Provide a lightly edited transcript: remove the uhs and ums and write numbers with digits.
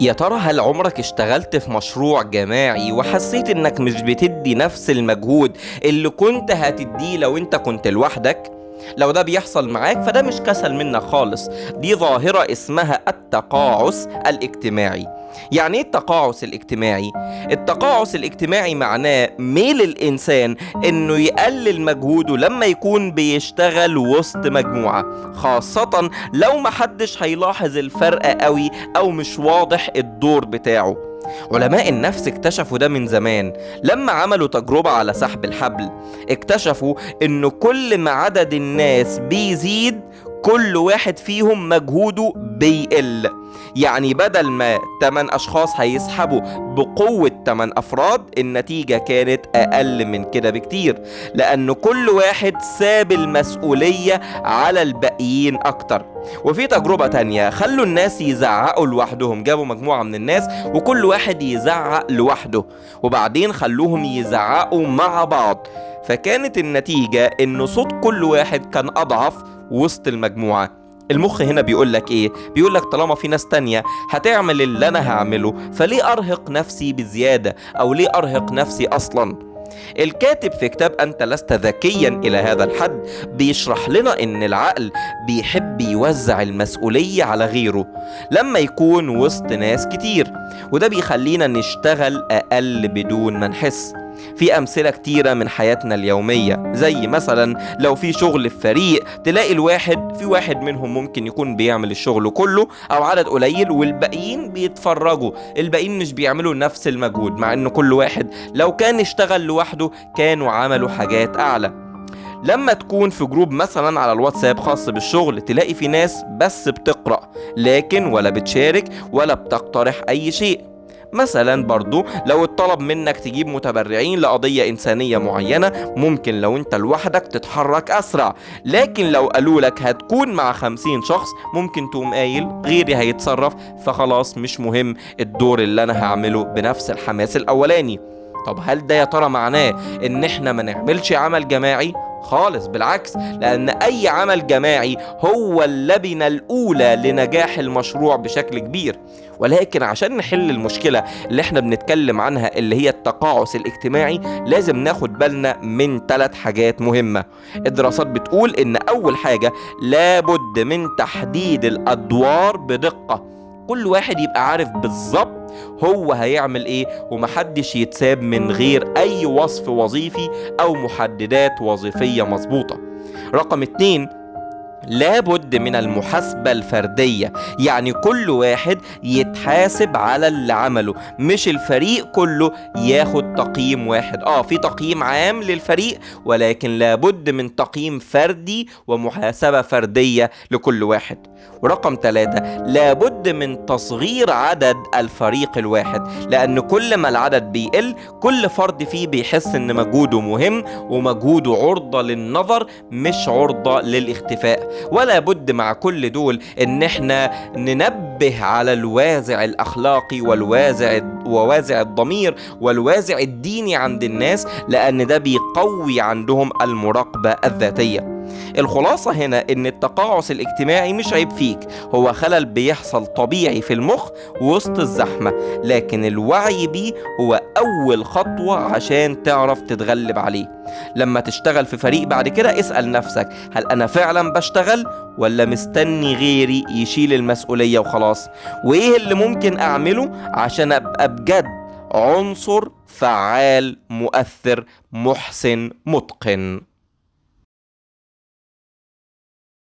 يا ترى هل عمرك اشتغلت في مشروع جماعي وحسيت انك مش بتدي نفس المجهود اللي كنت هتديه لو انت كنت لوحدك؟ لو ده بيحصل معاك فده مش كسل منك خالص، دي ظاهرة اسمها التقاعس الاجتماعي. يعني ايه التقاعس الاجتماعي؟ التقاعس الاجتماعي معناه ميل الانسان انه يقلل مجهوده لما يكون بيشتغل وسط مجموعة، خاصة لو محدش هيلاحظ الفرق قوي او مش واضح الدور بتاعه. علماء النفس اكتشفوا ده من زمان لما عملوا تجربة على سحب الحبل. اكتشفوا انه كل ما عدد الناس بيزيد كل واحد فيهم مجهوده بيقل. يعني بدل ما 8 أشخاص هيسحبوا بقوة 8 أفراد، النتيجة كانت أقل من كده بكتير، لأن كل واحد ساب المسؤولية على الباقيين أكتر. وفي تجربة تانية خلوا الناس يزعقوا لوحدهم، جابوا مجموعة من الناس وكل واحد يزعق لوحده، وبعدين خلوهم يزعقوا مع بعض، فكانت النتيجة إن صوت كل واحد كان أضعف وسط المجموعة. المخ هنا بيقولك ايه؟ بيقولك طالما في ناس تانية هتعمل اللي انا هعمله فليه ارهق نفسي بزيادة، او ليه ارهق نفسي اصلا؟ الكاتب في كتاب أنت لست ذكيا إلى هذا الحد بيشرح لنا إن العقل بيحب يوزع المسؤولية على غيره لما يكون وسط ناس كتير، وده بيخلينا نشتغل أقل بدون ما نحس. في أمثلة كتيرة من حياتنا اليومية، زي مثلا لو في شغل في فريق تلاقي الواحد في واحد منهم ممكن يكون بيعمل الشغل كله أو عدد قليل والباقيين بيتفرجوا، الباقيين مش بيعملوا نفس المجهود، مع إن كل واحد لو كان اشتغل لوحده كانوا عملوا حاجات أعلى. لما تكون في group مثلا على الواتساب خاص بالشغل تلاقي في ناس بس بتقرأ لكن ولا بتشارك ولا بتقترح أي شيء. مثلا برضو لو اتطلب منك تجيب متبرعين لقضية إنسانية معينة ممكن لو انت لوحدك تتحرك أسرع، لكن لو قالوا لك هتكون مع 50 شخص ممكن تقوم قايل غيري هيتصرف، فخلاص مش مهم الدور اللي أنا هعمله بنفس الحماس الأولاني. طب هل ده يا ترى معناه إن احنا ما نعملش عمل جماعي؟ خالص، بالعكس، لأن أي عمل جماعي هو اللبنة الأولى لنجاح المشروع بشكل كبير. ولكن عشان نحل المشكلة اللي احنا بنتكلم عنها اللي هي التقاعس الاجتماعي لازم ناخد بالنا من 3 حاجات مهمة. الدراسات بتقول إن أول حاجة لابد من تحديد الأدوار بدقة، كل واحد يبقى عارف بالظبط هو هيعمل ايه ومحدش يتساب من غير اي وصف وظيفي او محددات وظيفية مظبوطة. رقم 2 لابد من المحاسبة الفردية، يعني كل واحد يتحاسب على اللي عمله، مش الفريق كله ياخد تقييم واحد. في تقييم عام للفريق ولكن لابد من تقييم فردي ومحاسبة فردية لكل واحد. ورقم 3 لابد من تصغير عدد الفريق الواحد، لأن كل ما العدد بيقل كل فرد فيه بيحس إن مجهوده مهم ومجهوده عرضة للنظر مش عرضة للاختفاء. ولا بد مع كل دول ان احنا ننبه على الوازع الاخلاقي ووازع الضمير والوازع الديني عند الناس، لان ده بيقوي عندهم المراقبة الذاتية. الخلاصة هنا ان التقاعس الاجتماعي مش عيب فيك، هو خلل بيحصل طبيعي في المخ وسط الزحمة، لكن الوعي بيه هو اول خطوة عشان تعرف تتغلب عليه. لما تشتغل في فريق بعد كده اسأل نفسك، هل انا فعلا بشتغل ولا مستني غيري يشيل المسؤولية وخلاص؟ وايه اللي ممكن اعمله عشان ابقى بجد عنصر فعال مؤثر محسن متقن؟